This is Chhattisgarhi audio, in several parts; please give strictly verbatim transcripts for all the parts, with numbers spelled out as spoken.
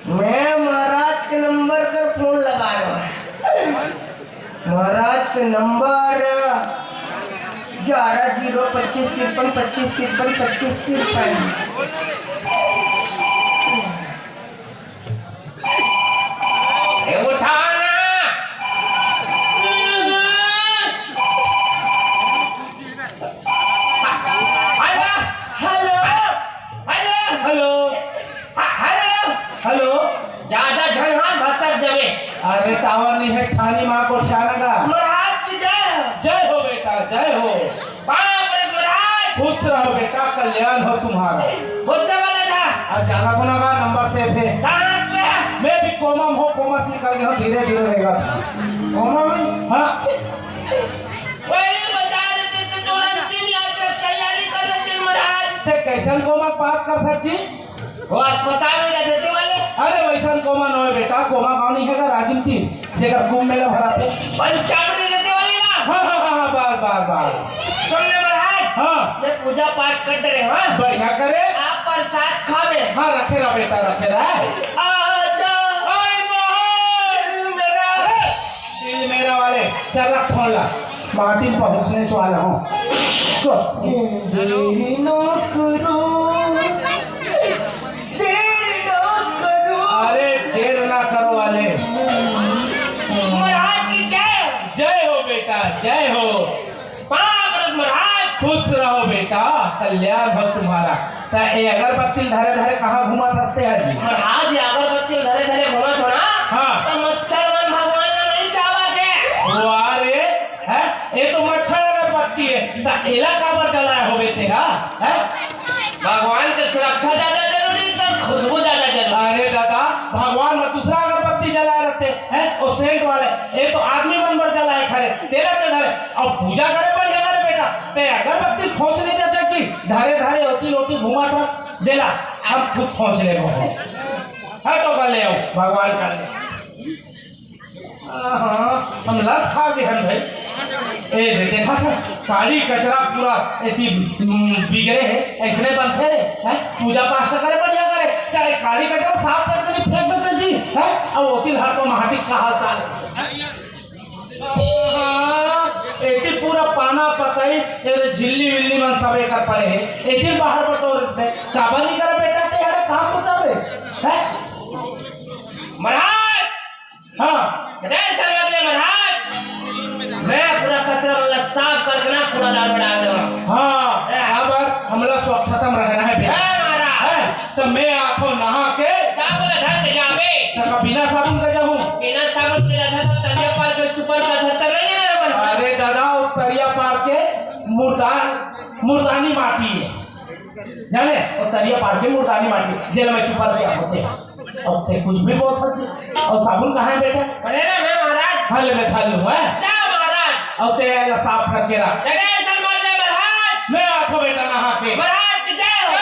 मैं महाराज के नंबर कर फोन लगा रहा हूँ। महाराज के नंबर ग्यारह जीरो पच्चीस तिरपन पच्चीस तिरपन पच्चीस तिरपन। ए, उठाओ ना। Hello, hello, hello, hello. हाँ, हेलो। हेलो। ज्यादा झन हाँ भसक जबे। अरे टावर नहीं है, छानी माँ को शाना का। महाराज की जय हो। जय हो बेटा, जय हो। बाप रे महाराज। खुश रहो बेटा, कल्याण हो तुम्हारा। बोलते वाला था। और जाना सुना का नंबर सेफ है। कहाँ पे? मैं भी कोमा में हो, कोमा से निकल गया हूँ, धीरे धीरे रहेगा। कोमा में? हाँ। पहले बता देते तो तुरंत दिन याद कर तैयारी कर लेते महाराज। ते कैसन कोमा बात कर सकती? वो अस्पताल में रहते वाले। अरे वैसन कोमा नोहे बेटा, कोमा गाँव नहीं है का राजिम तीर, जेकर कुंभ मेला भराथे। पंचामृत देते वाले ना। हाँ, हाँ, हाँ, हाँ, बस, बस, बस। सुन ले महाराज। हाँ। मैं पूजा पाठ करते रहे, हाँ। बढ़िया करे। आप प्रसाद खावे। हाँ, रखे रहा बेटा, रखे रहा। आजा। आई मोहन। दिल मेरा। अरे, दिल मेरा वाले, चल रख फोन ला, माटी पहुंचने वाला हूँ। तो देरी ना करो, देरी ना करो। अरे देर ना करो वाले। महाराज की जय। जय हो बेटा, जय हो। बाप रे महाराज। खुश रहो बेटा, कल्याण हो तुम्हारा। त ए अगरबत्ती धरे धरे कहाँ घूमत हस ते हा जी? महाराज, ये अगरबत्ती धरे धरे घूमत हो ना? हाँ। त मच्छर मन भगवान ला नहीं चाहत हे। वाह रे, हैं? ये तो मच्छर अगरबत्ती है, त एला काबर जलाए होबे ते हा? हैं? भगवान के सुरक्षा ज्यादा जरूरी, त खुशबू ज्यादा जरूरी। अरे दादा, भगवान में दूसरा अगरबत्ती जलाए रहते हैं, वो सेंट वाले। ये तो आदमी मन बर जलाए खरे, तेला ते धरे। अब पूजा करे बढ़िया करे बेटा, ते अगरबत्ती खोंच नहीं देते कि धरे धरे होती रोटी घुमा था, देला, हम खुद खोंच ले। हाँ तो कर ले आओ, भगवान कर ले। हाँ, हम लस खा गए हन भाई। ए, दे-, देखा था, काड़ी कचरा पूरा एती, हम्म, बिगड़े है, ऐसने बनते रे, हैं? पूजा पाठ तो करे, बढ़िया करे, चाहे काड़ी कचरा साफ करके नहीं फेंक देते जी, हैं? अब होती हर को माटी का हाल चाल है। हाँ, एती पूरा पाना पतई, ये झिल्ली विल्ली मन सब एकर पड़े है, एती बाहर बटोर देते, काबर नहीं करे बेटा, ते हरे काम बतावे, हैं? महाराज, हाँ। अरे समझ ले महाराज, मैं पूरा कचरा वाला साफ करके ना कूड़ादान में डाल दूंगा। हाँ, ए। अब हमला स्वच्छता में रहना है बेटा। ए महाराज। है, तो मैं आथो नहा के। साबुन ढक के जाबे। तो का बिना साबुन का जाऊँ? बिना साबुन के रखा तो तरिया पार के छुपन का धरता नहीं है ना महाराज। अरे दादा, वो तरिया पार के मुर्दा, मुर्दानी माटी है। जाने, वो तरिया पार के मुर्दानी माटी, जेल में छुपा दिया होते। अब ते कुछ भी बोल सकते। और साबुन कहाँ है बेटा? अरे ना, मैं महाराज। हाँ, ले मैं खा लूँ, हैं? जा महाराज। और ते आएगा साफ करके रख। अरे ऐसा मत ले महाराज। मैं आखो बेटा नहा के। महाराज की जय हो।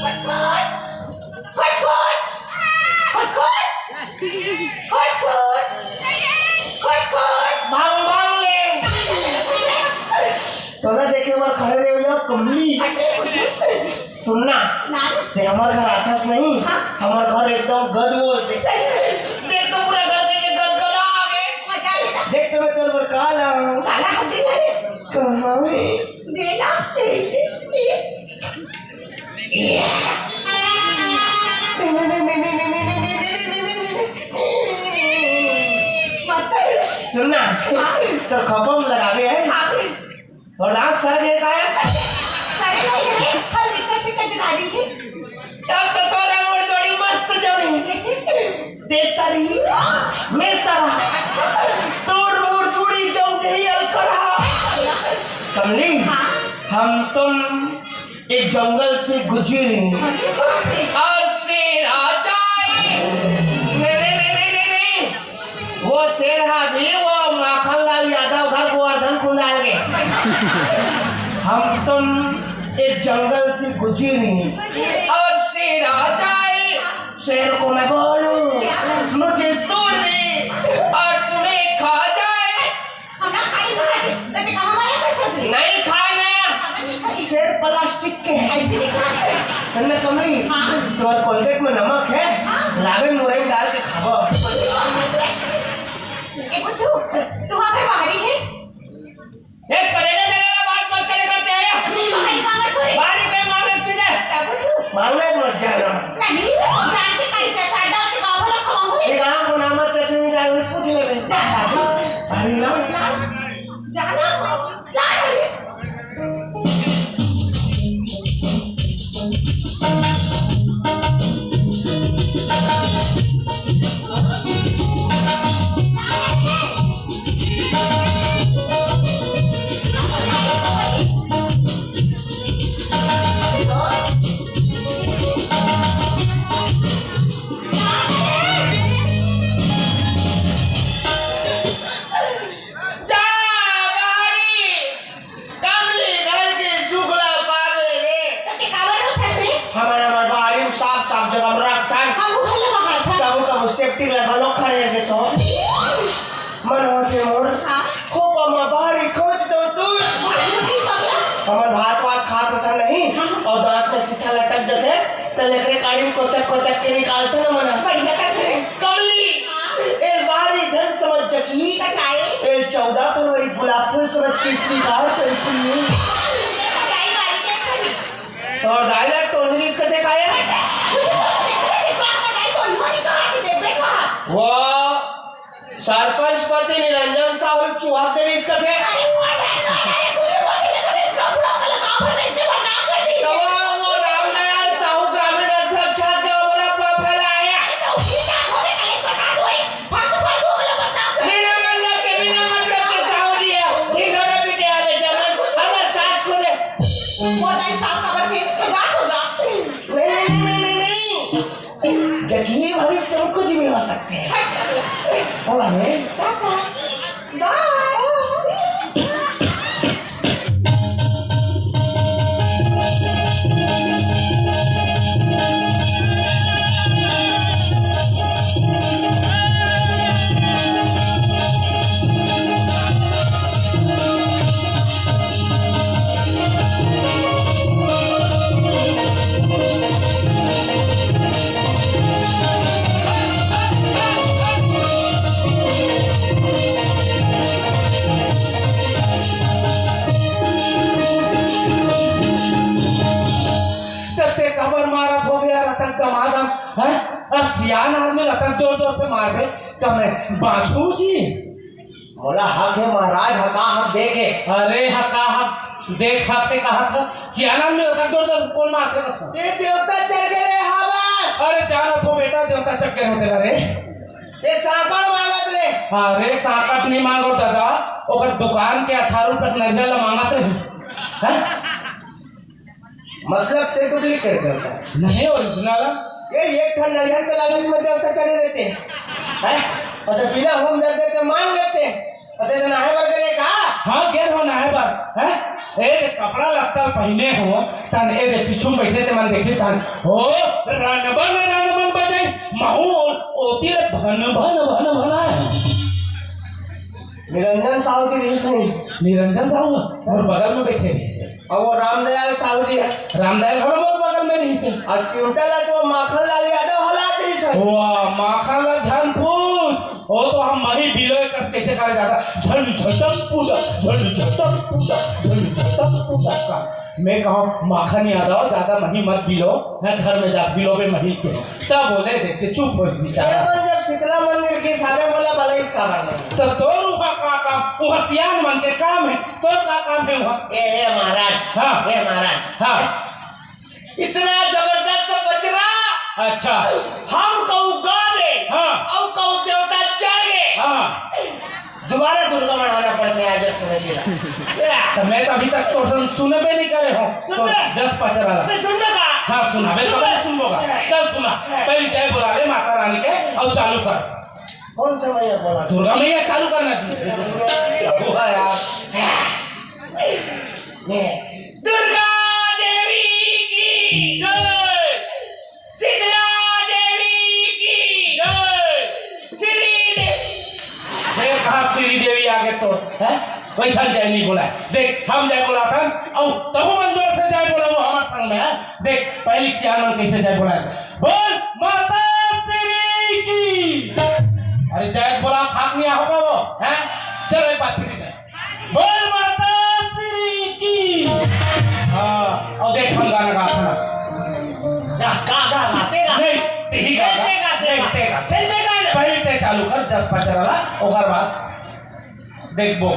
फटफट, फटफट, फटफट, फटफट, फटफट, भंग भंग ले। तोला देखे बर खड़े रहे हो कमली। सुनना, सुना। ते हमर घर आथस नहीं? हाँ। हमर घर एकदम गद बोलते। सही में। देख तो पूरा घर देखे गदगदा आ गए। मजा आ गया। देख तो मैं तोर बर का लाऊं। काला हल्दी करे। कहाँ है? देना। दे, दे, दे। मस्त है। सुनना, हाँ। तो खपम लगावे है। हाँ। और दांत सर गए का है? सर नहीं है, हल इतना से कजरानी है। तब तो तोरा मोर जोड़ी मस्त जमे। कैसे? ते सरी, मैं सरा। अच्छा। तोर मोर जोड़ी जम गई अलकरा। कमली, हाँ। हम तुम एक जंगल से गुजरे। अरे बाप रे। और शेर आ जाए। नहीं, नहीं, नहीं, नहीं, नहीं, नहीं। वो शेर हा भी, वो माखन लाल यादव घर हम तुम इस जंगल से गुजरी नहीं। गुजरी। और शेर आ जाए, शेर को मैं बोलूं, क्या? मुझे सूंड दे और तुम्हें खा जाए। हम ना खाई, खा दे। तैं कहाँ माया करथस रे? नहीं खाए ना। काबर नहीं खाई? शेर प्लास्टिक के हैं। ऐसे नहीं खाते। सुन ना कमली, हाँ। तुम्हारे कोलगेट में नमक है, हाँ। लावे मुरई डाल के खाओ। ए बुद्धू, तू आकर बाहरी है? ए, करेला, करेला, बात मत करे करते हैं। बाहरी मांगत हो रे। बाहरी पे मांगत चीज है। तब तू मांगना है, मत जाना। नहीं, वो जान से कैसे छाड़ा के गाँव वाला खवाऊंगी। ये गाँव को नाम मत चटनी डाल, पूछ ले रे। जा, जा, जा। अरे ना। जा, जाना, जा रे। जा, बाहरी। कमली घर के सुखला पावे रे। तो के काबर होत हस रे? हमर, हमर बाड़ी में साफ, साफ जगह में रखथन। हमू घलो बहारथन। कभू, कभू सेप्टिक ला घलो खरेड़ देथन। मन होथे मोर। हाँ। खोपा म बाहरी खोज दो तू। हमर भात वात खात होथन नहीं, हाँ। और दांत में सीथा लटक जथे, त लेकरे काड़ी में कोचक, कोचक के निकालथन ना मना। बढ़िया करथे रे। कमली। ए बारी झन समझ जकी। त काए? ए चौदह फरवरी गुलाब फूल समझ के स्वीकार कर तू। ए दाई बारी के खरी। तोर दाई ला टोनी रिस कथे काए? मुझे बोल दे, मुझे सिर्फ बात बताई, टोनी वोनी कहाँ की देख, देख वहाँ। वो सरपंच पति निरंजन साहू चूहा के रिस कथे। अरे वो दाई, वो दाई, पूरे बोल दे, पूरे पूरा गाँव में इसने बदनाम कर दी। तो वो, वो रामदयाल साहू ग्रामीण अध्यक्ष के ओकरा पर फैलाए। अरे तो उसकी क्या हो गई, कल बता दो, फालतू, फालतू वाला बदनाम कर। बिना मतलब के, बिना मतलब के साहू जी है। ठीक है ना बेटे, आवे जमन, हमर सास को दे। वो दाई सास का बरके, तो जा, तो जा। नहीं, नहीं, नहीं, नहीं, नहीं, नहीं। जकिए भविष्य में कुछ भी हो सकते हैं। हट। अब हमें टाटा। बाय। तब ते काबर मारत हो बे यार, अतक दमादम, हैं? अब सियान आदमी अतक जोर जोर से मारबे, कब मैं बाँचहूँ जी? मोला हक हे महाराज, हका हक देख हे। अरे हका हक देख, हक हे कहा था। सियान आदमी अतक जोर जोर से कोन मारथे कथों? ये देवता चढ़ गे रे हवस। अरे जानत हो बेटा, देवता चढ़ गे होथे रे। ये सांकड़ मांगत रे। अरे सांकड़ नहीं मांगो दादा, ओकर दुकान के अठारह रुपया के नरियल ला मांगत रहे। हैं? मतलब ते डुप्लीकेट देवता। नहीं, ओरिजिनल। ये एक ठन नरियल के लालच में देवता चढ़े रहते हैं। अच्छा, बिना होम दर्द के मांग लेते हैं। अते तो नहाए बर गेले का? हाँ, गेल हो नहाए बर। हैं? ए दे कपड़ा लत्ता पहिने हो, तन ए दे पीछू में बैठे ते मन देखी तन। ओ, रणबन, रणबन बजाई, महू ओती ले भन, भन, भन, भन आए। निरंजन साहू जी रिहिस नहीं। निरंजन साहू मोर बगल में बैठे रिहिस हे। और वो रामदयाल साहू जी है। रामदयाल घलो मोर बगल में रिहिस हे। और चिमटा ला तो माखन लाल यादव हला रिहिस हे। वाह, माखन ला झन पूछ। वो तो हम मही बिलोय कस कैसे करे जाता, झन झटक पूजा, झन झटक पूजा, झन झटक पूजा का। मैं कहूँ, माखन यादव, ज्यादा मही मत बिलो, मैं घर में जा बिलो बे मही के। तब बोले देते, चुप हो बेचारा। ये मन जब शीतला मंदिर के सामने बोला, भले इसका बने। तो तोर उहाँ का काम, उहाँ सियान मन के काम है, तोर का काम है उहाँ? ए, ए महाराज, हाँ। ए महाराज, हाँ। इतना जबरदस्त बचरा। अच्छा। हम कहूँ गा दे, हाँ। अउ कहूँ देवता जागे। हाँ। दोबारा दुर्गा मनाना पड़ता है, जब समय गिरा। तो मैं तो अभी तक तो सुन, सुनबे नहीं करे हो। सुन तो बे। दस पचरा ला। नहीं, सुन बे का? हाँ, सुना बे, सुन कब बे। सुनबो का? हाँ। कल सुना। हाँ। पहले जय बोला ले माता रानी के, अउ चालू कर। कौन सा मैया बोला? दुर्गा मैया चालू करना चाहिए। दुर्गा मैया। वो है यार। वइसन जय नइ बोलाय। देख, हम जय बोलाथन, अउ तहूँ मन जोर से जय बोलाहू हमर संग में, हाँ? देख, पहिली सियान मन कइसे जय बोलाय। बोल माता श्री की। अरे, जय बोला, खाक नइ आय का वो, हैं? चलो, एक बार फिर से। बोल माता श्री की। हाँ, अउ देख, हम गाना गाथन। गा, गा, गा, गा, तें गा। नहीं, तेही गा, गा। तें गा, तें गा। नहीं, तें गा। तें, तें गा ना। पहिली तें चालू कर, जस पचरा ला, ओकर बाद देखबो।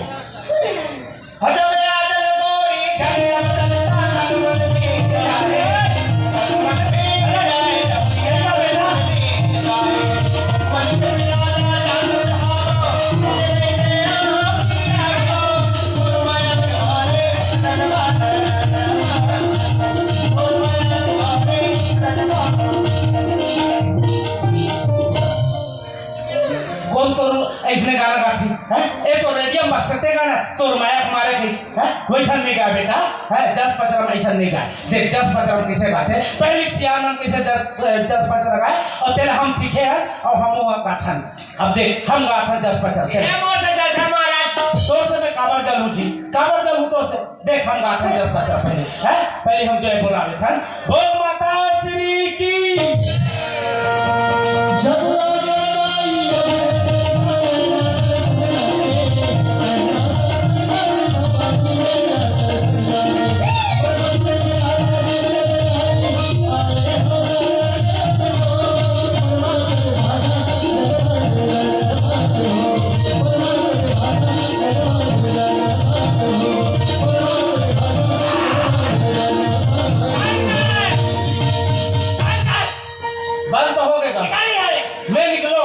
कोन तोर अइसने गाना गाथे, हैं? ए तो रेडियो में बजथे ते गाना, तोर माया के मारे के, हैं? वइसन नइ गाय बेटा, हैं? जस पचरा में अइसन नइ गाय। देख, जस पचरा में कइसे गाथे, पहिली सियान मन कइसे जस, जस पचरा गाय, अउ तेला हम सीखे हन, अउ हमहू ह गाथन। अब देख, हम गाथन जस पचरा। ए मोर से जलथा महाराज। तोर से मैं काबर जलहूँ जी, काबर जलहूँ तोर से? देख, हम गाथन जस पचरा पहिली, हैं? पहिली हम जय बोला लेथन। बोल माता श्री की। बंद तो हो गए का? मैं निकलो।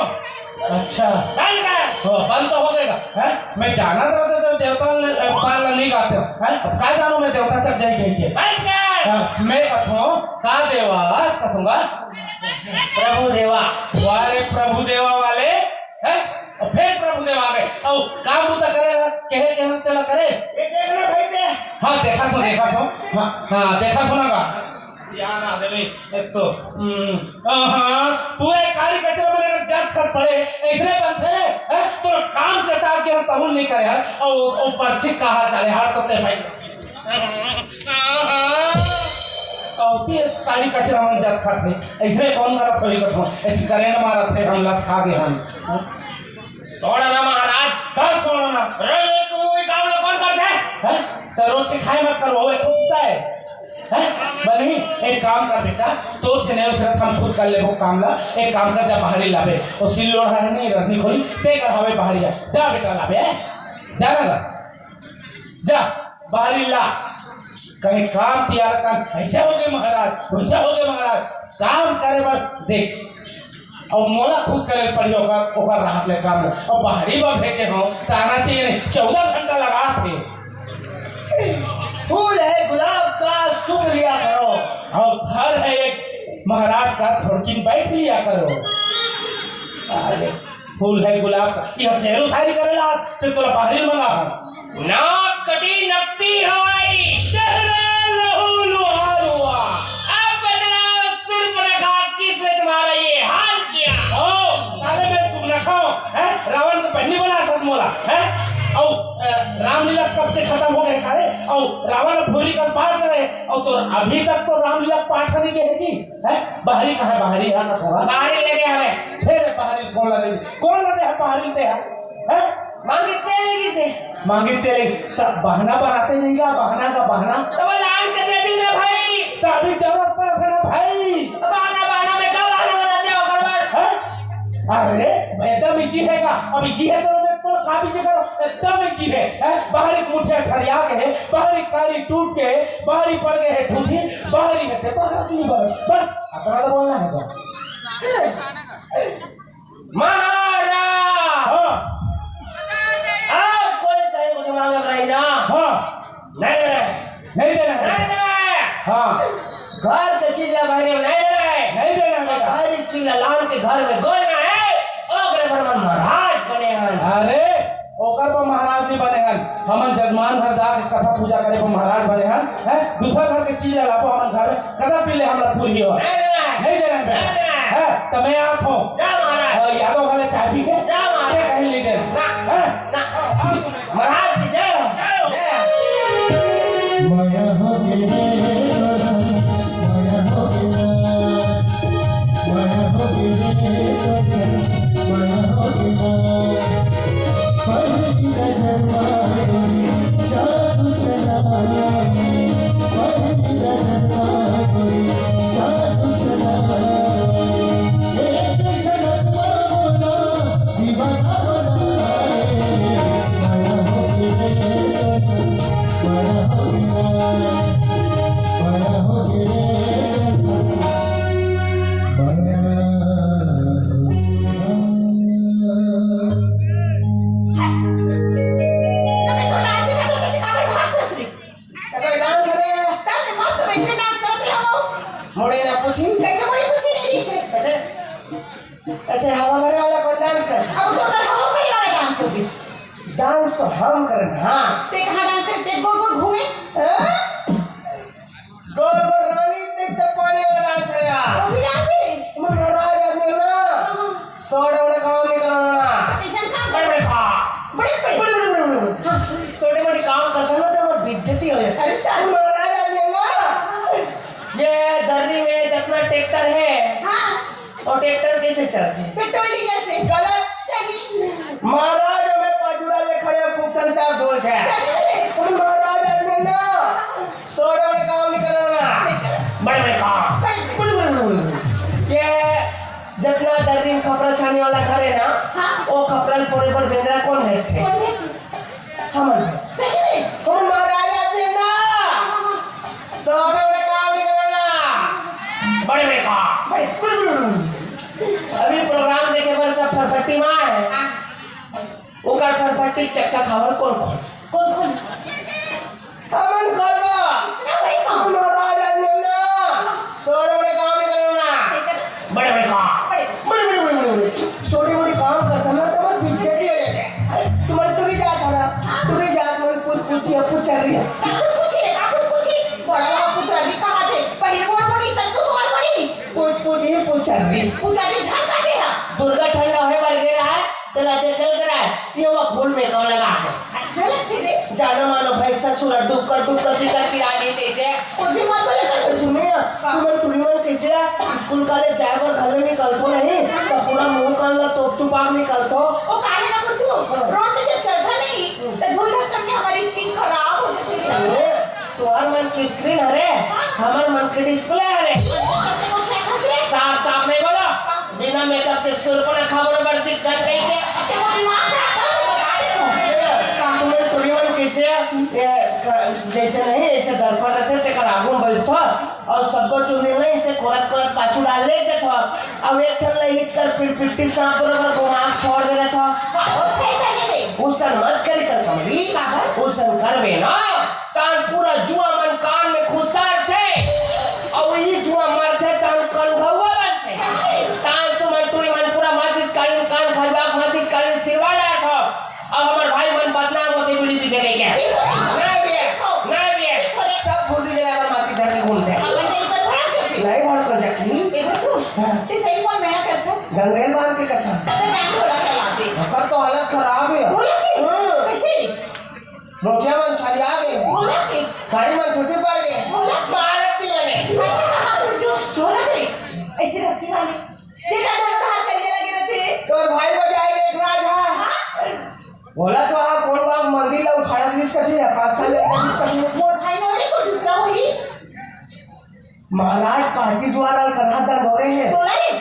अच्छा। बंद कर। हो, बंद तो हो गए का? हैं? मैं जानत रहते तो देवता ल-, बार ला नइ गाते हो। हैं? अब का जानूं मैं देवता सब जाई कहि के। बंद कर। हाँ, मैं कथों, का देवास कथों गा? प्रभु देवा। वाह रे प्रभु देवा वाले, हैं? अब फेर प्रभु देवा आ गए। अउ काम बूता करे ला, कहे, कहे तेला करे। ये देखना भाई ते। हाँ, देखाथों, देखाथों। हाँ, हाँ, देखाथों ना का। सियान आदमी, एक तो, हम्म, हाँ, पूरे काली कचरा में अगर जट खत पड़े, अइसने बनथे, हैं? तो काम चटा के हम तहूँ नइ करे हन, अउ, अउ पर्ची कहाँ चले, हाथ तो ते भाई। अउ ते काली कचरा में जट खत हे, अइसने कोन करत होही कथों, एती करेंट मारत हे, हम लसका गे हन। छोड़ ना महाराज। का छोड़ ना? रोज रोज तू ये काम ला कोन करथे? हैं? त रोज के खाए मत करो, वो एक कुत्ता है। हैं? बनी, एक काम कर बेटा, तोर से नइ होवत हम खुद कर लेबो काम ला। एक काम कर, जा बाहरी लाबे, वो सिल लोढ़ा है नहीं, रखनी खोली, ते कर हवे बाहरी आ। जा बेटा लाबे, हैं? जा ना ला। जा, बाहरी ला। कहीं काम तियार कर, ऐसा हो गए महाराज, वैसा हो गए महाराज। काम करे बस देख। अउ मोला खुद करे पड़ी ओकर, ओकर राहत ले काम। अउ बाहरी बर भेजे हो, त आना चाहिए नहीं, चौदह घंटा लगाथे। फूल है गुलाब का, सूंघ लिया करो। अउ फर है एक महाराज का, थोड़किन बैठ लिया करो। अरे, फूल है गुलाब का, ये शेरो शायरी करे ला, ते तोला बाहरी मंगा हो। नाक कटी नकटी हवाई। चेहरा लहू लुहार हुआ। अब बतलाओ सूर्पनखा किसने तुम्हारा ये हाल किया? ओ, साले मैं सूर्पनखा हूँ, हैं? रावण के बहिनी बना सक मोला, हैं? अउ, अ, रामलीला कब से खत्म हो गए खाले? अउ रावण भूरी का पार करे, अउ तो अभी तक तो रामलीला पाठ नहीं गए जी, हैं? बाहरी कहाँ है? बाहरी यहाँ का सवाल। बाहरी लगे हमें। फिर बाहरी कौन लगे? कौन लगे है बाहरी ते है? हैं? मांगी तेल लगी से। मांगी तेल लगी। तब बहाना बनाते नहीं का, बहाना का बहाना। तो वो लान के दे दी ना भाई। तो अभी जरूरत पड़ा था ना भाई। तो बहाना, बहाना में क्या बहाना बनाते हो ओकर बाद? हैं? अरे, एकदम इजी है का? अब इजी है तो मैं तो काफी से करो, एकदम इजी है। हैं? बाहरी मुठिया छरिया के है, बाहरी कारी टूट के है, बाहरी पड़ गए है ठूठी, बाहरी है ते बाहर नहीं बस। बस, अतना तो बोलना है तो। हैं? महाराज! हाँ। अब कोई कहीं कुछ मांगब रही ना? हाँ। नहीं दे रहे। नहीं देना है। नहीं दे रहे। हाँ। घर के चीज ला बाहरी नहीं दे रहे। नहीं देना है बेटा। बाहरी चीज ला लान के घर में गोलना है। ओकरे पर मन महाराज बने हैं। अरे, ओकर पर महाराज नहीं बने हैं। हमन जजमान घर जाके कथा पूजा करे पर महाराज बने हैं। हैं? दूसरा घर के चीज ला लाबो हमन घर में, कदा पी ले हमरा पूरी हो। नहीं देना है। नहीं देना है बेटा। नहीं देना है। हैं? तो मैं आत हूँ। जा महाराज। और यादव वाले चाय पी के जा महाराज। के कहीं ले देना। ना। हैं? ना। महाराज की जय हो। क्षति हो जाता है। अरे, चल। महाराज, आज ये ना, ये धरती में जितना ट्रैक्टर है, हाँ। वो ट्रैक्टर कैसे चलते हैं? पेट्रोल, डीजल से। गलत। सही। महाराज, हमें पजुड़ा ले खड़े पुतन का बोल थे। सही में। महाराज, आज ये ना, सोड़े वोड़े काम नहीं करना। नहीं करना। बड़े बड़े काम। बड़े बड़े। बड़े बड़े, बड़े बड़े। ये जितना धरती में खपरा छाने वाला घर है ना, हाँ। वो खपरा फोड़े बर बेंदरा कौन है थे? कौन है थे? हमन। सही में? हमन महाराज आदमी ना। सोने वाले काम नहीं करना। बड़े बड़े काम। बड़े। अभी प्रोग्राम देखे बर सब फरफट्टी माँ है। हाँ। ओकर फरफट्टी चक्का खावर कौन खोल? कौन खोल? हमन खोलबो। इतना बड़े काम। हमन महाराज आदमी ना। सोने वाले काम नहीं करना। नहीं करना। बड़े बड़े काम। बड़े। बड़े, बड़े, बड़े, बड़े, बड़े। छोटे मोटे काम करता ना, तो मैं बेइज्जती हो जाते हैं। तुम्हारे टुरी जात है ना, टुरी जात में कुछ पूछी है, पूछ रही है। काकुर पूछी रे, काकुर पूछी। बड़ा बड़ा पूछ रही, कहाँ थे? पहले बोल बोली, सब कुछ सवाल बोली। पूछ पूछी, पूछ रही। पूछ रही, झांका दे हा। दुर्गा ठंडा होए बर गे रहा है, तेला देखल गे रहा है, ये वो फूल में कौन लगा के। अच्छा लगते रे। जानो मानो भाई ससुर डुबका डुबका की करती आ गई तेजे। कुछ भी मत बोले कर। सुनिए, हाँ। तुम्हारे टुरी मन कैसे है? स्कूल कॉलेज जाए बर घर में निकलतो नहीं, तो पूरा मुंह कान ला तोप टुपाक निकलतो। ओ काहे ना बोलतू? हाँ। रोड में जब चलता नहीं, तो धूल धक्कड़ में हमारी स्किन खराब हो जाती है। अरे, तुम्हार मन की स्क्रीन हरे, हाँ। हमार मन की डिस्प्ले हरे। तो तेरे को क्या खस रे? साफ साफ नहीं बोलो। हाँ। बिना मेकअप के सुरपना खबर बढ़ती कर गई के। अब तेरे को दिमाग खराब कर, मैं बता देता हूँ। तुम्हारे टुरी मन कैसे है? ये क-, जैसे नहीं, ऐसे दर्पण रहते, तेकर आगू में बैठो। अउ सबको चुंदी नहीं, इसे कोरत कोरत पाछू डाल ले देखो। अब एक ठन लहिच कर पिरपिट्टी सांप बरोबर घुमा छोड़ दे रहे था। बहुत पैसा नहीं दे। उसन मत करी कर कमली। काबर? उसन करबे ना, तान पूरा जुआ मन कान में खुसार थे। अउ ई जुआ मारथे, तान कनघौआ बनथे। सच्ची? तान तुमन टुरी मन पूरा माचिस काड़ी में कान खजवा, माचिस काड़ी में सिरवा डारथो। अब हमर भाई मन बदनाम होथे बीड़ी पी के कहिके। पीथो रे। नहीं पिए, नहीं पिए। पीथो रे। सब फुर्ती ले हमर माटी धर के घूमथे। अपन तो ऊपर भड़क जाथे। नहीं भड़कल जाती। एगो तू। हाँ। ते सही कौन मना करथस? गंगरेल बांध के कसम। अबे जान ढोलक ला लागे। ओकर तो हालत खराब है। ढोलक के? हाँ। कैसे रे? मोटिया मन छरिया गए। ढोलक के? गाड़ी मन फूटे पड़ गए। ढोलक? मारती मने। अरे कहाँ बोल तू? ढोलक रे। ऐसे रस्सी वाले। देखा दोनों हाथ करिए लगे रहते। तोर भाई बजाए रे एक राज हा। हाँ? बोला तो आप कौन बाप मंदिर ला उखाड़ा दिस कथे या पास्ता ले दिस कथे। मोर भाई नोरे को दूसरा होही। महाराज पार्टी द्वारा करा दंदोरे है। बोला रे।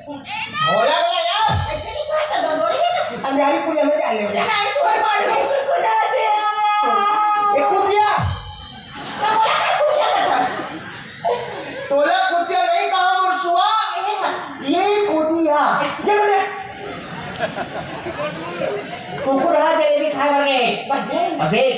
बोला गया यार। ऐसे नहीं कहा था, दंदोरे है ना। अंधारी पुलिया में जाए ले जा। नहीं, तू हर बार में कुछ को जा दे। ये कुतिया। मैं बोला कर कुतिया का था। तोला कुतिया नहीं कहा मोर सुआ। ये हाँ। ये कुतिया। ये बोले। कुकुर हा जलेबी खाए बर गए। बढ़िया है। अब देख,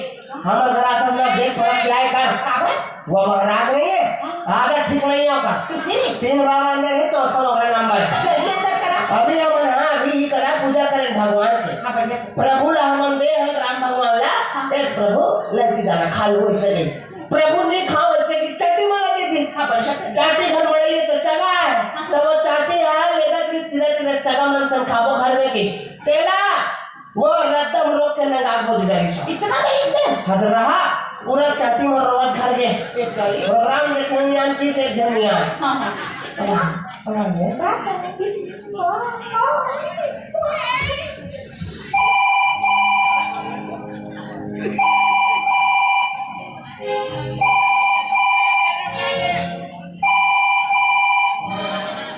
हमर घर आथस ना, देख फरक क्या है कर। काबर? वो महाराज नहीं है, हाँ। आदत ठीक नहीं है ओकर। किसी ने? तीन बार अंदर है, चौथा ओकरे नंबर। जल्दी अंदर करा। अभी हमन, हाँ, अभी ही करा, पूजा करें भगवान के। हाँ, बढ़िया। प्रभु ला हमन दे हन राम भगवान ला, हाँ। ए प्रभु, लज्जी दाना खा लो, ऐसे नहीं। प्रभु नहीं खाओ, ऐसे की चट्टी में लगी थी। हाँ, बढ़िया। चाटी घर मड़ई है तो सगा है, हाँ। तो वो चाटी है, लेगा कि तिला तिला सगा मन सम खाबो घर में की। तेला वो रद्दम रोक के नंगा को दिखाई सा। इतना गरीब थे? हद रहा, पूरा चाटी में रोवत घर के। एक गरीब। प्रोग्राम देखने में आन की से जनिया। हाँ, हाँ। हाँ, हाँ, ये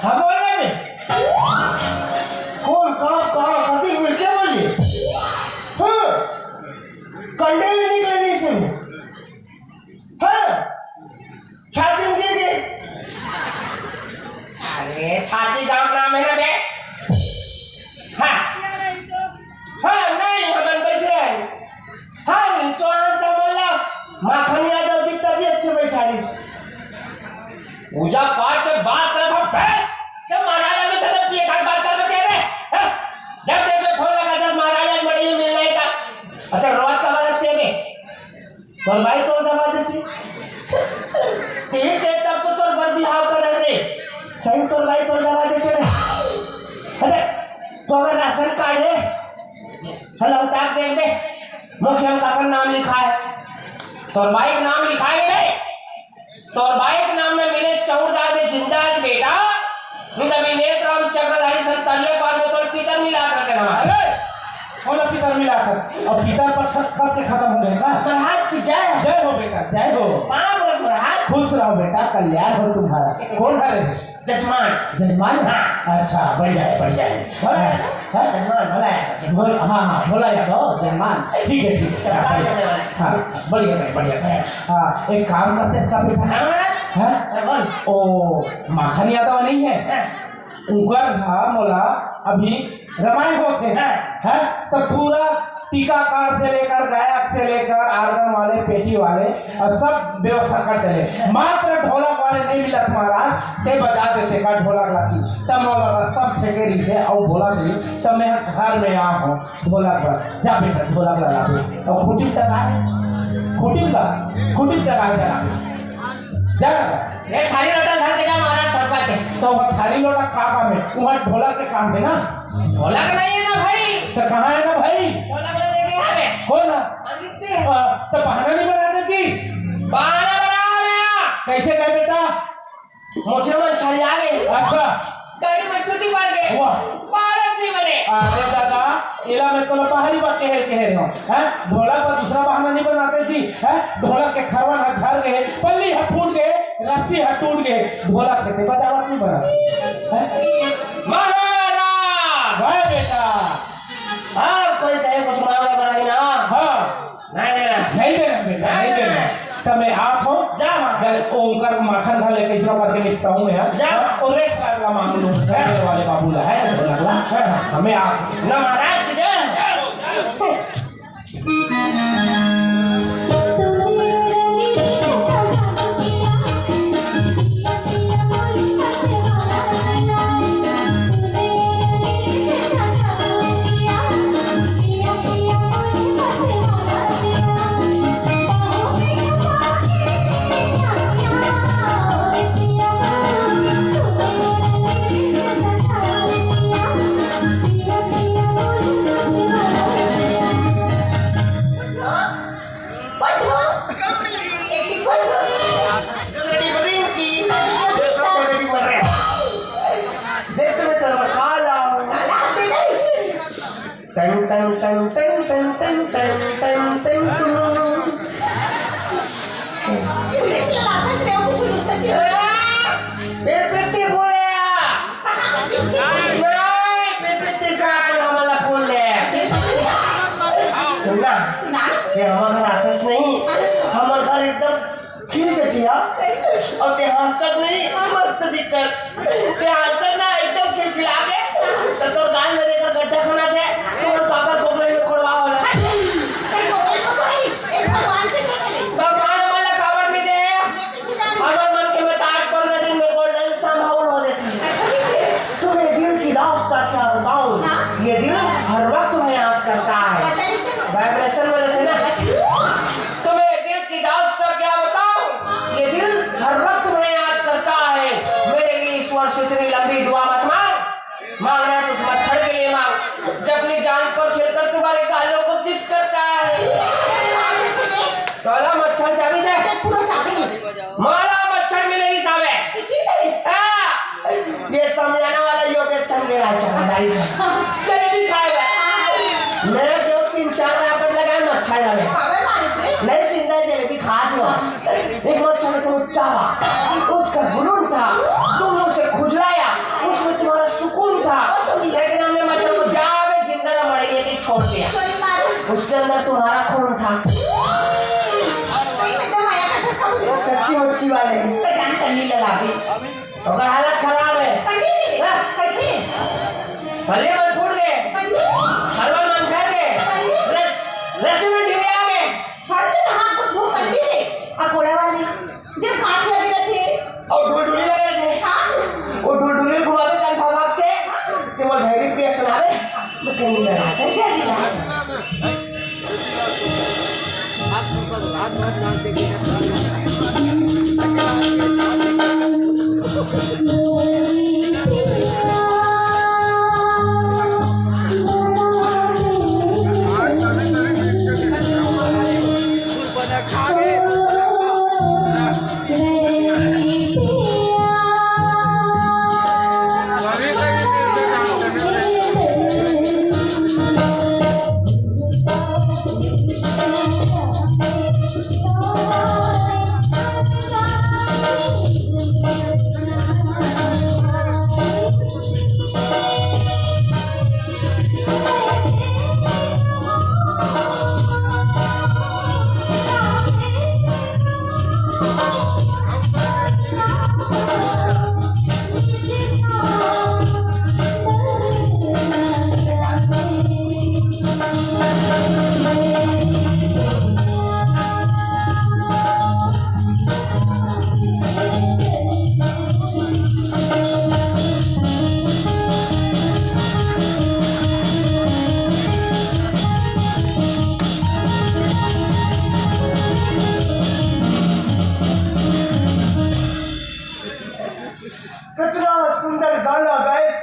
हाँ, बोल रहे हैं। कौन, कहाँ, कहाँ, कति मिनट, क्या बोलिए? हाँ, कंडे ले निकले नहीं से। हाँ, छाती में गिर गए। अरे, छाती गांव नाम है ना बे? हाँ, हाँ, नहीं, हमन बैठे हैं। हाँ, चौहान त मल्ला माखन यादव की तबीयत से बैठा रही। पूजा पाठ के बात करत हम, बे, के महाराज अभी तक पिए खाए बात कर बचे रे, हैं? जब देख में फोन लगा, जब महाराज आज मड़ई में मिलना है का? अच्छा, रोज का बात है बे? तोर भाई तोर दबा देती। ठीक है, तब तो तोर बर बिहाव कर रे। सही, तोर भाई तोर दबा देते रे। अरे, तो अगर राशन कार्ड है, हेलो, उतार दे बे। मुखिया में काकर नाम लिखा है? तोर बाई के नाम लिखाय हे बे? तोर बाई के नाम में मिले चौरदार में जिंदा हे बेटा। नहीं तो अभी नेत राम चक्रधारी संतालिया पार में तोर पितर मिला करके ना। अरे, कौन पितर मिला कर? अब पितर पक्ष कब के खत्म हो गए का? महाराज की जय। जय हो बेटा, जय हो। पाँव रख महाराज। खुश रहो बेटा, कल्याण हो तुम्हारा। कौन है रे? जजमान। जजमान? हाँ। अच्छा, बढ़िया है, बढ़िया है। भोला है ना? हाँ? जजमान, भोला है। भोल-, हाँ, हाँ, भोला यादव, जजमान। ठीक है, ठीक है। चमत्कार करने वाला है। हाँ, बढ़िया है, बढ़िया है। हाँ, एक काम करते इसका बेटा। हाँ, महाराज। हाँ? हाँ, बोल। ओ, माखन यादव नहीं है? हाँ। उनकर घर मोला अभी रमाए होत हे, हाँ। हैं? तो पूरा टीकाकार से लेकर, गायक से लेकर, आर्गन वाले, पेटी वाले, और सब व्यवस्था कर देले। मात्र ढोलक वाले नहीं मिलत महाराज, ते बजा देते का ढोलक लाती। तब मोला रस्ता में छेके रही से, और ढोलक ली, तब मैं घर में आ हूँ ढोलक पर। जा बेटा, ढोलक ला लाबे। और खूंटी टंगा है, खूंटी का, खूंटी टंगा है, जा। जा। ए, थारी लोटा धर के जा महाराज सरपा के। तो वो थारी लोटा का काम है? वहाँ ढोलक के काम है ना। ढोलक नहीं है ना भाई। तो कहाँ है ना भाई? ढोलक ले लेके आ बे। हो ना। हम जीतते हैं। हाँ, तो बहाना नहीं बनाते जी। बहाना बना रहे हैं। कैसे गए बेटा? मोचरा में छरिया गए। अच्छा। गाड़ी में टूटी पड़ गए। वाह। भारत नहीं बने। अरे दादा, इला में तो पहाड़ी बात कह, कह रहे हो, हैं? ढोलक पर दूसरा बहाना नहीं बनाते जी, हैं? ढोलक के खरवन ह झर गए, पल्ली ह फूट गए, रस्सी ह टूट गए, ढोलक के ते बजावत नहीं बना, हैं? महाराज! वाह बेटा। हाँ, कोई कहे कुछ मामला बनाई ना। हाँ। नहीं देना। नहीं देना बेटा, नहीं देना। तब मैं आत हूँ। जा वहाँ। गल-, ओकर माखन खा ले, कैसे करके निपटाऊँ मैं, हाँ? जा। और एक अगला मामला, घर वाले बाबू ला है, लगला, हाँ, हाँ, हमें आत। ना महाराज की जय। टन, टन, टन, टन। ये चिल्लाता है, कुछ दूसरा चिल्ला। बेर बेटी बोले आ। कहाँ का पीछे? नहीं, बेर बेटी से अपन हमला बोल ले। सुनना, सुना। ये हमारे घर आतस नहीं, हमारे घर एकदम खिल के जिया। सही। और ते हंसत नहीं, मस्त दिखत। ते हंसत ना, एकदम खिलखिला के। तो तोर गाल में देखकर गड्ढा खाना थे, तुम्हारे काकर कोकले में खोड़वा होला। सही, कोकले में खोड़वा। एक भगवान के दे दे। भगवान हमारा काबर नहीं दे। मैं किसी जान। हमारे मन के में तो आठ पंद्रह दिन में गोल्डन संभावल हो जाती है। अच्छा, ठीक है। तुम्हें दिल की दास्तां क्या बताऊं? हाँ। ये दिल हर वक्त तुम्हें याद करता है। पता नहीं चला। वाइब्रेशन में रहते ना। अच्छा। तुम्हें दिल की दास्तां क्या बताऊं, ये दिल हर वक्त तुम्हें याद करता है। मेरे लिए इस वर्ष इतनी लंबी दुआ मत मांग, मांगना तो उस मच्छर के लिए मांग, जो अपनी जान पर खेलकर तुम्हारे गालों को किस करता है। काला मच्छर चाबी से। पूरा चाबी। माला मच्छर में नहीं सावे। हाँ। ये समझाने वाला योगेश समझे रहा है, चमचदारी से। जलेबी खाएगा। मैं जो तीन चार रापट लगाए, मत खाएगा मैं। अबे मालिक रे। नहीं, जिंदा जलेबी खा जो। एक मच्छर में तुम चावा, उसका गुलून था, तुमने उसे खुजलाया, उसमें तुम्हारा सुकून था। लेकिन हमने मच्छर को जावे जिंदा मरने के छोड़ दिया। उसके अंदर तुम्हारा खून था। सही में दम आया था, जिसका मुझे सच्ची मुच्ची वाले। तो जान कर ली लगा दी। ओकर हालत खराब है। पंडित जी, हाँ। कैसे? पल्ले मन फूट गए। पंडित जी। हरवन मन झड़ गए। पंडित जी। रस-, रस्सी में डिबिया गए। हर दिन हाथ को धो पंडित जी। अकोड़ा वाली, जब कांच लगे रहते। और डुलडुली लगे रहते। हाँ। वो डुलडुली घुमावे कान भाग के, हाँ। ते बोल भैरी प्रिया सुनावे। मैं कहीं नहीं रहता। जल्दी आ।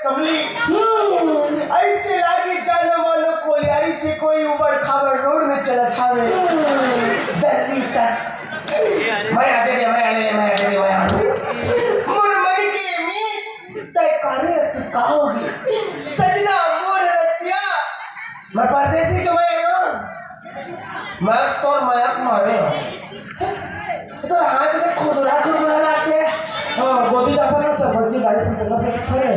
कमली, अइसे लागे जानो मानो कोलियारी से कोई उबड़ खाबड़ रोड में चलत हावे। दर्री तक। मया दे दे, मया ले ले, मया दे दे, मया। मोर मन के मीत, तय करे अति का होही। सजना मोर रसिया, मैं परदेसी तो मैं ना। मैं तोर मया के मारे हंव। तोर हाथ से खुरदुरा खुरदुरा लागथे। हाँ, गोदी जाफर ना चपल जी, गाइस, हम पकड़ सकते हैं।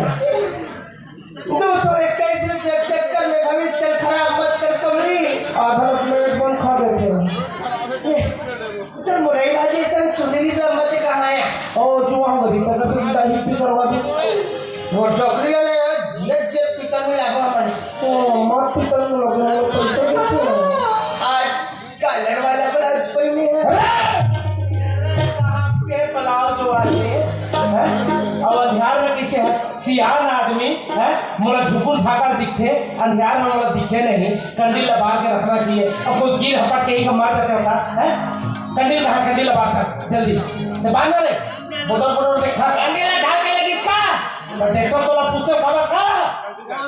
दो सौ इक्कीस रुपये चक्कर में भविष्य खराब मत कर कमली। आधा मिनट बन खा देते हैं। ये, तोर मुरई भाजी संग चुंदरी ला मत कहाँ है? ओ, जुआ हो गई, तक से दही भी करवा दे। वो डोकरी वाले जियत जियत पितर में लागो हमन। ओ, माँ पितर में लग रहा है, पैसे देते हैं। आज कलर वाला ब्लाउज पहने हैं। अरे! के ब्लाउज वाले, हैं? अब अंधियार में कैसे है? सियान आदमी, हैं? मोला झुकुर झाकर दिखथे, अंधियार में मोला दिखे नहीं, कंडील ला बार के रखना चाहिए। अब कोई गिर हपट के ही का मार जाता था, हैं? कंडील कहाँ, कंडील ला बार, चल, जल्दी। से बांध ना रे, बोतल बोतल देखा। कंडील ला ढाल के लगिस का? मैं देखता तो ला पूछते बाबा का?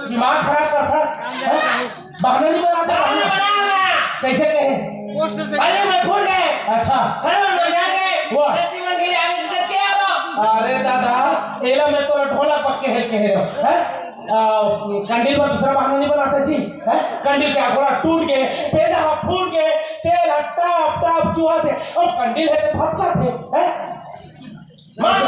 दिमाग खराब कर था, हैं? बहाना नहीं बनाता, बहाना बहाना। बना। कैसे कहे? कोशिश से पहले मैं भूल गए। अच्छा। घर में मजा गए। वाह। देसी मंडी आगे से क्या हुआ? अरे दादा, एला मैं तोरा ढोलक पक्के है, कह रहे हो, हैं? आ, कंडील पर दूसरा बहाना नहीं बनाता जी, हैं? कंडील क्या थोड़ा टूट गए, पेंदा फूट गए, तेल ह टाप टाप चुहा थे, और कंडील है तो भपका थे, हैं? महाराज!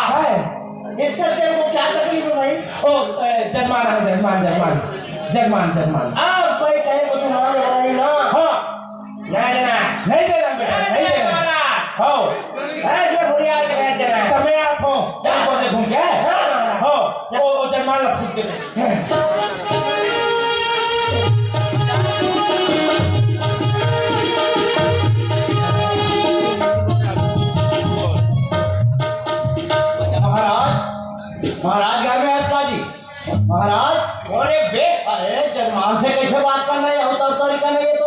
हाय। इस सज्जन को क्या तकलीफ है भाई? ओ, ए, जजमान है, जजमान, जजमान। जजमान, जजमान। आप कोई कहे कुछ मान रहे ना? हाँ। नहीं देना। नहीं देना बेटा, नहीं देना। महाराज। हो। ऐसे बुढ़िया के नहीं देना। तब मैं आत हूँ। जा। तुमको देखूँ क्या? हाँ, महाराज। हो। ओ, ओ, जजमान ला फूट दे। महाराज, महाराज घर में हस का जी? महाराज, अरे बे, अरे जजमान से कैसे बात करना है? होता तरीका नहीं है तो।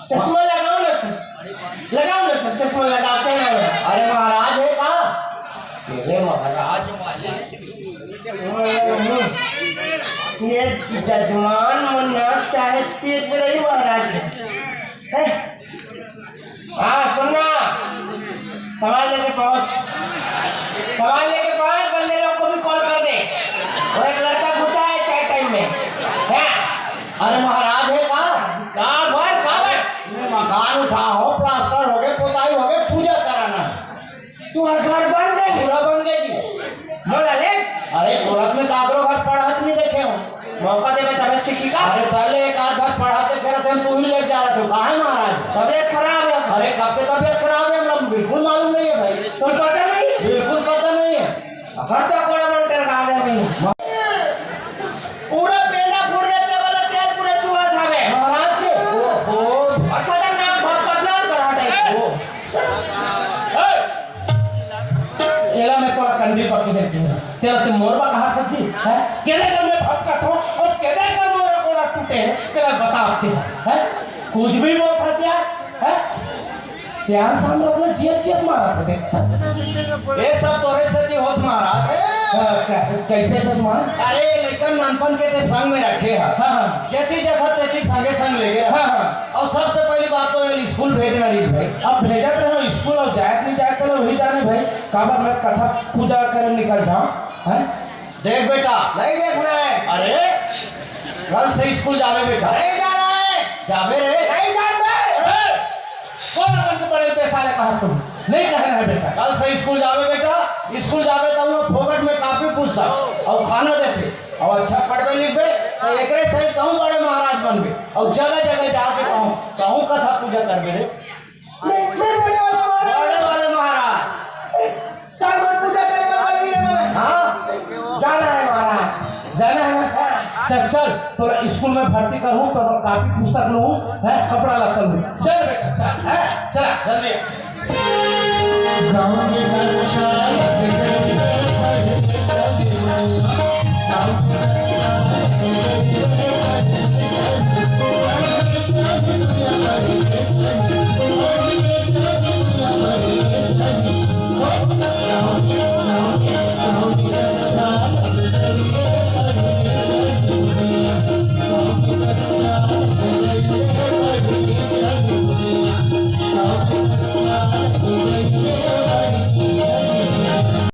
चश्मा लगाओ ना सर, लगाओ ना सर, चश्मा लगाओ, क्या नाम है? अरे महाराज है का? अरे महाराज वाले। ये जजमान मुन्ना चाहे पीक में रही महाराज है। हैं? हाँ, सुनना, सामान लेके पहुंच, सामान लेके पहुंच, बंदे लोग को भी कॉल कर दे। वो एक लड़का घुसा है चाय टाइम में। हाँ। अरे महाराज है का? का भर, का भर? मैं मकान उठा हो, प्लास्टर हो गए, पोताई हो गए, पूजा कराना। तू हर घर बन गई, पूरा बन गई जी। बोला ले। अरे तुरंत में काकरो घर पढ़त नहीं देखे हो। मौका देवे तबे सीखी का? अरे पहले एक आध घर पढ़ा के फिर तुम तू ही ले जा रहे हो। काहे महाराज? तबीयत खराब है। अरे कब के तबीयत खराब है? हमरा बिल्कुल मालूम नहीं है भाई। तुम पता नहीं है? बिल्कुल पता नहीं है। घर तो बड़ा बड़ा तेल खा गया नहीं। पूरा पेंदा फूट गया, तेल वाला तेल पूरा चुहा था बे। महाराज के? ओ, ओ। और खतरनाक भाव कतना कराटे। ओ। एला मैं तोला कंडी पक्की देते हैं। तेला ते मोर बा कहा था जी, हैं? केने कर मैं भटकत हूँ और केने कर मोर कोड़ा टूटे हैं, तेला बता आपके हैं, हैं? कुछ भी बोल था यार, हैं? सियान सामने अपना जियत जियत मारा था, देखता। ये सब तोरे से जी होत महाराज। हाँ, कै-, कैसे सच महाराज? अरे, लेकिन नानपन के ते संग में रखे हैं। हाँ, हाँ। जेती जगह तेती संगे संग लेके रखे। हाँ, हाँ। और सबसे पहली बात तो ये स्कूल भेजना रहीस भाई। अब भेजत रहे हो स्कूल, और जायत नहीं जायत रहे वही जाने भाई। काबर मैं कथा पूजा करे निकल जाऊं, हैं? देख बेटा। नहीं देखना है। अरे, कल से स्कूल जावे बेटा। नहीं जाना है। जावे रे। नहीं जाना है। ए, कौन अपन के बड़े पैसा ले कहा तुम? नहीं कहना है बेटा। कल से स्कूल जावे बेटा। स्कूल जावे तो वो फोकट में कापी पुस्तक और खाना देते। अउ अच्छा पढ़बे लिखबे, त एकरे सही कहूँ बड़े महाराज बनबे। अउ जगह जगह जाके कहूँ, कहूँ कथा पूजा करबे रे। मैं, मैं बड़े वाला महाराज। बड़े वाले महाराज। तार मत पूजा करे बर बनी रे महाराज। हाँ। जाना है महाराज। जाना है ना? हाँ। तब चल, तोला स्कूल में भर्ती करूँ, तो कापी पुस्तक लूँ, हैं, कपड़ा लत्ता लूँ। चल बेटा, चल, हैं, चला, जल्दी। गाँव में कक्षा